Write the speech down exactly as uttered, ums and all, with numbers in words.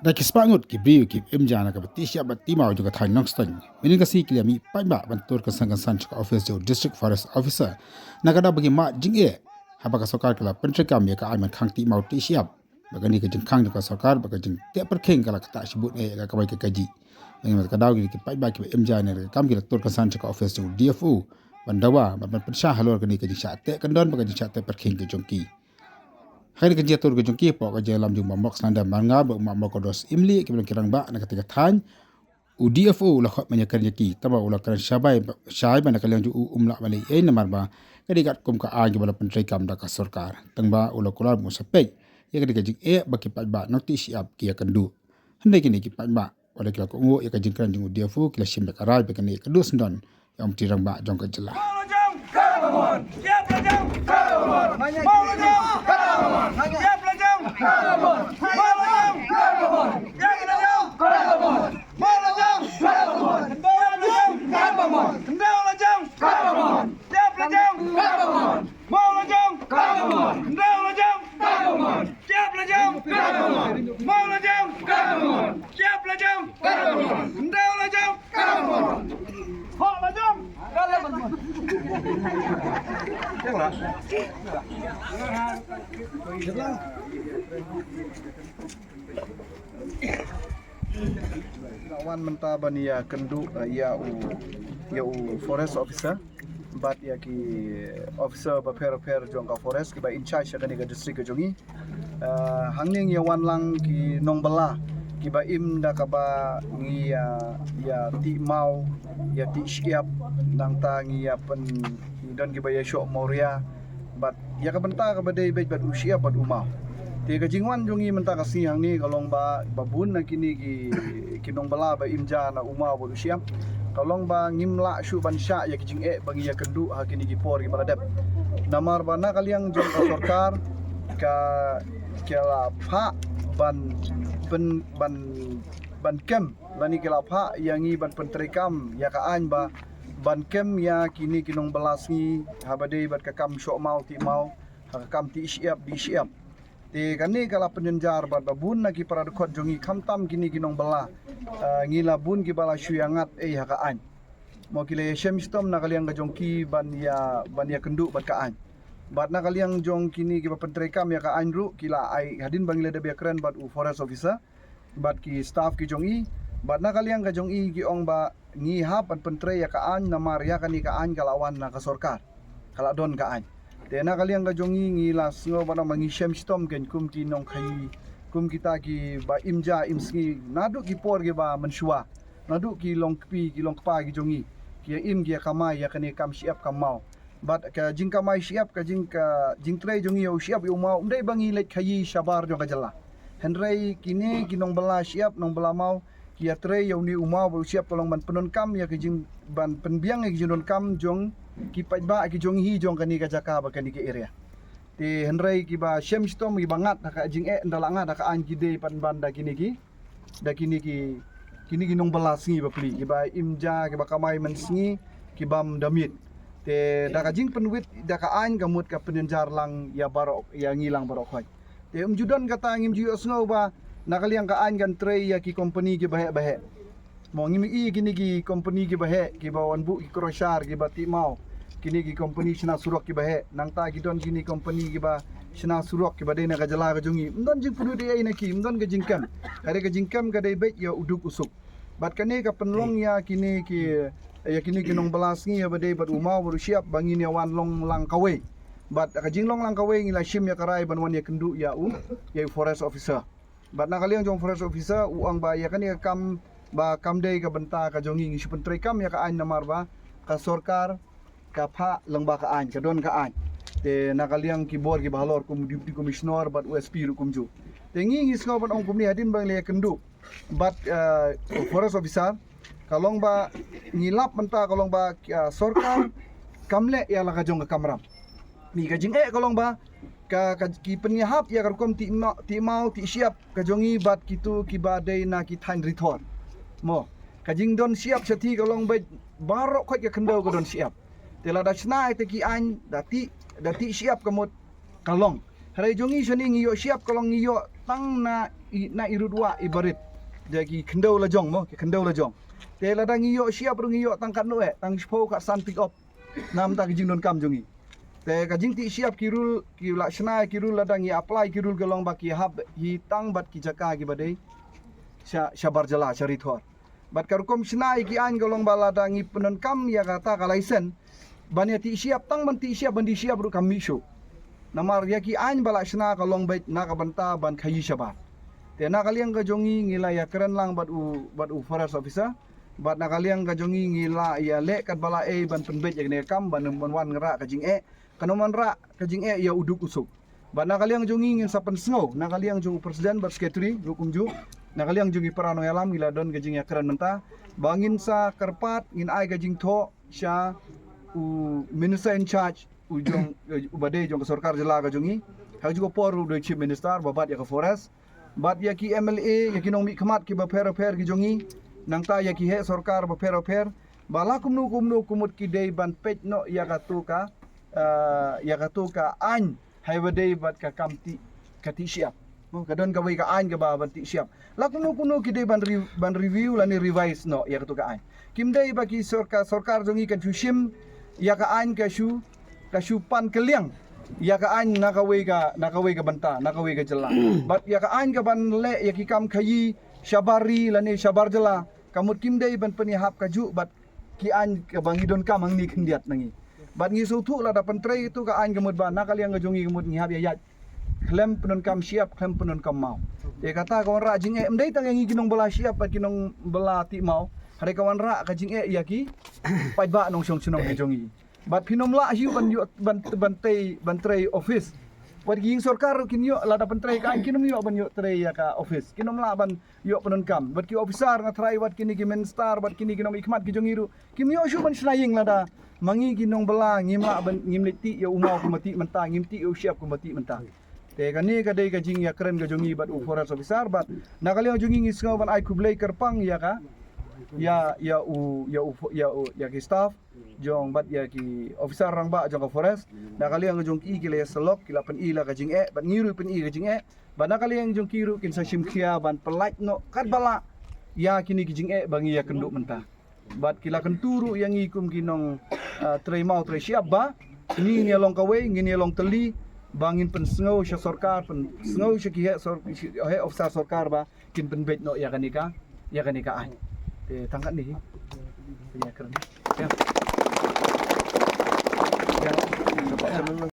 Da ki spah ngut ki briew ki im ja na kaba tih shyiap bad tih maw jong ka thaiñ Nongstoiñ, mynhynnin ka sngi ki la mih paidbah ban tur kynsan kynsan sha ka office jong u District Forest Officer, na ka daw ba ki mad jingeh haba ka sorkar ka la pyntreikam ïa ka aiñ ban khang tih maw tih shyiap. Bad kane ka jingkhang jong ka sorkar bad ka jingteh pyrkhing ka la ktah shibun eh ïa ka kamai ka kajih. Mynta ka daw kine ki paidbah kiba im ja na ka kam ki la tur kynsan sha ka office jong u D F O ban dawa bad ban pynshai halor kane ka jingshah teh kyndon bad ka jingshah teh pyrkhing ka jong ki. Ha kane ka jingïatur ka jong ki hapoh ka jingïalam jong u Mok Sandar Marngar bad u Mok Kodos Imlieh kiba long ki rangbah na katei ka thaiñ, u D F O u la khot ban ïakren ïa ki, tangba u la kren shai, shai ba na ka liang jong u um lah ban leh ei ei namar ba ka dei katkum ka aiñ kaba la pyntreikam da ka sorkar. Tangba u la kular ba un sa peit ïa kane ka jingeh ba ki paidbah nongtih shyiap ki ïakynduh. Hynrei kine ki paidbah, wat la ki la kohnguh ïa ka jingkren jong u D F O, ki la shim da ka rai ba kin ïakynduh syndon ïa u Myntri Rangbah jong ka jylla. Nga wan mynta ban ïakynduh, eh, ïa u, ïa u forest officer bad ïa ki officer bapher bapher jong ka forest kiba in charge ha kane ka district ka jong ngi. Eh, hangne ngi ïa wan lang ki nongbylla kiba im da kaba ngi ïa, ïa tih maw, ïa tih shyiap, nangta ngi ïa pyn, ngi don kiba ïa shoh mawria bad ïa ka bynta kaba dei beit bad u shyiap bad u maw. Te ka jingwan jong ngi mynta ka sngi hangne ka long ba, ba bun na kine ki, ki nongbylla ba im ja na u maw bad u shyiap, ka long ba ngim lah shuh ban shah ïa ki jingeh ba ngi ïakynduh ha kine ki por kiba la dep. Namar ba na ka liang jong ka sorkar ka, ka la phah ban pyn, ban, ban kem lane ka la phah ïa ngi ban pyntreikam ïa ka aiñ ba ban kem ïa kine ki nongbylla sngi haba dei bad ka kam shoh maw tih maw, ha ka kam tih shyiap dih shyiap. Te kane ka la pynjynjar bad ba bun na ki para dkhot jong ngi khamtam kine ki nongbylla, eh, ngi la bun kiba la shu ïa ngat ei ha ka aiñ. Mo ki la ïa shem shitom na ka liang ka jong ki ban ïa, ban ïakynduh bad ka aiñ. Bad na ka liang jong kine kiba pyntreikam ïa ka aiñ ruh ki la ai hadien ba ngi la dep ïakren bad u forest officer bad ki staff ki jong i, bad na ka liang ka jong i ki ong ba ngi hap ban pyntrei ïa ka aiñ namar ïa kane ka aiñ ka la wan na ka sorkar, ka la don ka aiñ. Te na ka liang ka jong i ngi la sngew bad ong ba ngi shem shitom kein kum ki nongkhaïi, kum kita kiba im ja im sngi naduh ki por kiba mynshuwa, naduh ki long kpi ki long kpa ki jong i, ki ïa im ki ïa kamai ïa kane ka kam shyiap kam maw. Bad ka jingkamai shyiap, ka jing, ka jingtrei jong ngi ïa u shyiap ïa u maw ym dei ba ngi leit khaïi shabar jong ka jylla. Hynrei kine ki nongbylla shyiap nongbylla maw ki ïa trei ïa une u maw bad u shyiap ka long ban pyndonkam ïa ka jing, ban pynbiang ïa ka jingdonkam jong ki paidbah ki jong hi jong kane ka jaka bad kane ka area. Te hynrei kiba shem shitom kiba ngat ha ka jingeh ynda la ngat ha ka aiñ ki dei pynban da kine ki, da kine ki, kine ki nongbylla sngi bapli kiba im ja kiba kamai mynsngi ki bam da miet. Te da ka jingpynwit da ka aiñ ka mut ka pynjynjar lang ïa baroh, ïa ngi lang baroh khoit. Te ym ju don kata, ngim ju ïohsngew ba na ka liang ka aiñ kan trei ïa ki kompani kiba heh ba heh. Mo ngim i kine ki kompani kiba heh kiba wan buh ki crusher kiba tih maw, kine ki kompani shna surok kiba heh, nangta ki don kine kompani kiba shna surok kiba dei na ka jylla ka jong ngi. Ym don jingpynwit ei ei na ki, ym don ka jingkem. Ka dei ka jingkem ka dei beit ïa u duk u suk. Bad kane ka pynlong ïa kine ki, ïa kine ki nongbylla sngi ïa ba dei bad u maw bad u shyiap ba ngin ïa wan long lang kawei. Bad ka jinglong lang kawei ngi la shim ïa ka rai ban wan ïakynduh ïa u, ïa u forest officer. Bad na ka liang jong forest officer u ong ba ïa kane ka kam ba kam dei ka bynta ka jong ngi, ngi shu pyntreikam ïa ka aiñ namar ba ka sorkar ka phah lyngba ka aiñ, ka don ka aiñ. Te na ka liang ki bor kiba halor kum u deputy commissioner bad u S P ruh kumjuh. Te ngi ngi sngew ban ong kumne hadien ba ngi la ïakynduh bad, eh, forest officer, ka long ba ngi lap mynta ka long ba, eh, sorkar kam leh ïa la ka jong ka kamram. Ni ka jingeh ka long ba ka, ka ki pynïahap ïa ka rukom tih ma-, tih maw tih shyiap ka jong ngi bad kitu kiba dei na ki thaiñ rithor. Mo ka jingdon shyiap shathie ka long ba baroh khoit ka khyndew ka don shyiap. Te lada shna ïa ki aiñ da tih, da tih shyiap ka mut ka long. Hynrei jong ngi shane ngi ïoh shyiap ka long ngi ïoh tang na i, na i rud wah i barit. Da ki khyndew la jong mo, ki khyndew la jong. Te lada ngi ïoh shyiap ruh ngi ïoh tang katno eh, tang shiphew khatsan pick up. Na bynta ka jingdonkam jong ngi. Te ka jingtih shyiap ki rule, ki la shna ki rule lada ngi apply ki rule ka long ba ki hap hi tang bad ki jaka kiba dei sha, shabar jylla, sha ri thor. Bad ka rukom shna ïa ki aiñ ka long ba lada ngi pyndonkam ïa kata ka license ban ïa tih shyiap, tang ban tih shyiap, ban die shyiap ruh kam mih shuh. Namar ïa ki aiñ ba la shna ka long beit na ka bynta ban khaïi shabar. Te na ka liang ka jong ngi ngi la ïakren lang bad u, bad u forest officer. Bad na ka liang ka jong ngi ngi la ïaleh katba la ei ban pynbeit ïa kane ka kam ban, ban wan ngi rah ka jingeh. Kan ym wanrah ka jingeh ïa u duk u suk. Bad na ka liang jong ngi ngin sa pynsngew na ka liang jong u president bad secretary ruh kumjuh. Na ka liang jong ngi para nongïalam ngi la don ka jingïakren mynta ba ngin sa kyrpad ngin ai ka jingthoh sha u minister in charge u jong, uba dei jong ka sorkar jylla ka jong ngi. Ha kajuh ka por ruh u dei chief minister ba bat ïa ka forest. Bad ïa ki M L A, ïa ki nongmihkhmat kiba pher bapher ki jong ngi, nangta ïa ki heh sorkar bapher bapher, ba la kumno kumno ka mut ki dei ban peit noh ïa kato ka, eh, ïa kato ka aiñ, ha kaba dei bad ka kam tih, ka tih shyiap. Mo, ka don kawei ka aiñ kaba ban tih shyiap. La kumno kumno ki dei ban re-, ban review lane revise noh ïa kato ka aiñ. Kim dei ba ki sorkar, sorkar jong ngi kan shu shim ïa ka aiñ ka shu, ka shu pan kylliang ïa ka aiñ na kawei ka, na kawei ka bynta, na kawei ka jylla. Bad ïa ka aiñ ka ban leh ïa ki kam khaïi shabar ri lane shabar jylla, ka mut kim dei ban pynïahap kajuh bad ki aiñ kaba ngi donkam hangne khyndiat na ngi. Bad ngi sngewthuh lada pyntrei ïa kato ka aiñ ka mut ba na ka liang ka jong ngi ka mut ngi hap ïa ïaid khlem pyndonkam shyiap, khlem pyndonkam maw. Te kata ka wanrah jingeh, ym dei tang ïa ngi ki nongbylla shyiap bad ki nongbylla tih maw. Hynrei ka wanrah ka jingeh ïa ki paidbah nongshong shnong ki jong ngi. Bad phin ym lah hi ban ïoh ban, ban tei, ban trei office. Bad ki ïing sorkar ruh kin ïoh lada pyntrei ka aiñ kin ym ïoh ban ïoh trei ïa ka office. Kin ym lah ban ïoh pyndonkam. Bad ki officer nga tharai bad kine ki minister bad kine ki nongmihkhmat ki jong ngi ruh kim ïoh shuh ban shna ïing lada ma ngi ki nongbylla ngim lah ban, ngim leit tih ïa u maw kumba tih mynta, ngim tih ïa u shyiap kumba tih mynta. Te kane ka dei ka jingïakren ka jong ngi bad u forest officer bad na ka liang jong ngi ngi sngew ban ai khublei kyrpang ïa ka, ïa, ïa u, ïa u, ïa u, ïa ki staff jong bad ïa ki officer rangbah jong ka forest. Na ka liang jong ki ki la ïasyllok, ki la pyni la ka jingeh bad ngi ruh pyni ka jingeh. Bad na ka liang jong ki ruh kin sa shim khia ban pyllait noh katba lah ïa kine ki jingeh ba ngi ïakynduh mynta. Bad ki la kyntu ruh ïa ngi kum ki nong, ah, trei maw trei shyiap ba ngi ngin ïa long kawei, ngin ïa long tylli ba ngin pynsngew sha sorkar, pynsngew sha ki heh sor-, heh officer sorkar ba kin pynbeit noh ïa kane ka, ïa kane ka aiñ. Te tang katne hi. Ïa kren. Ïa. Ïa.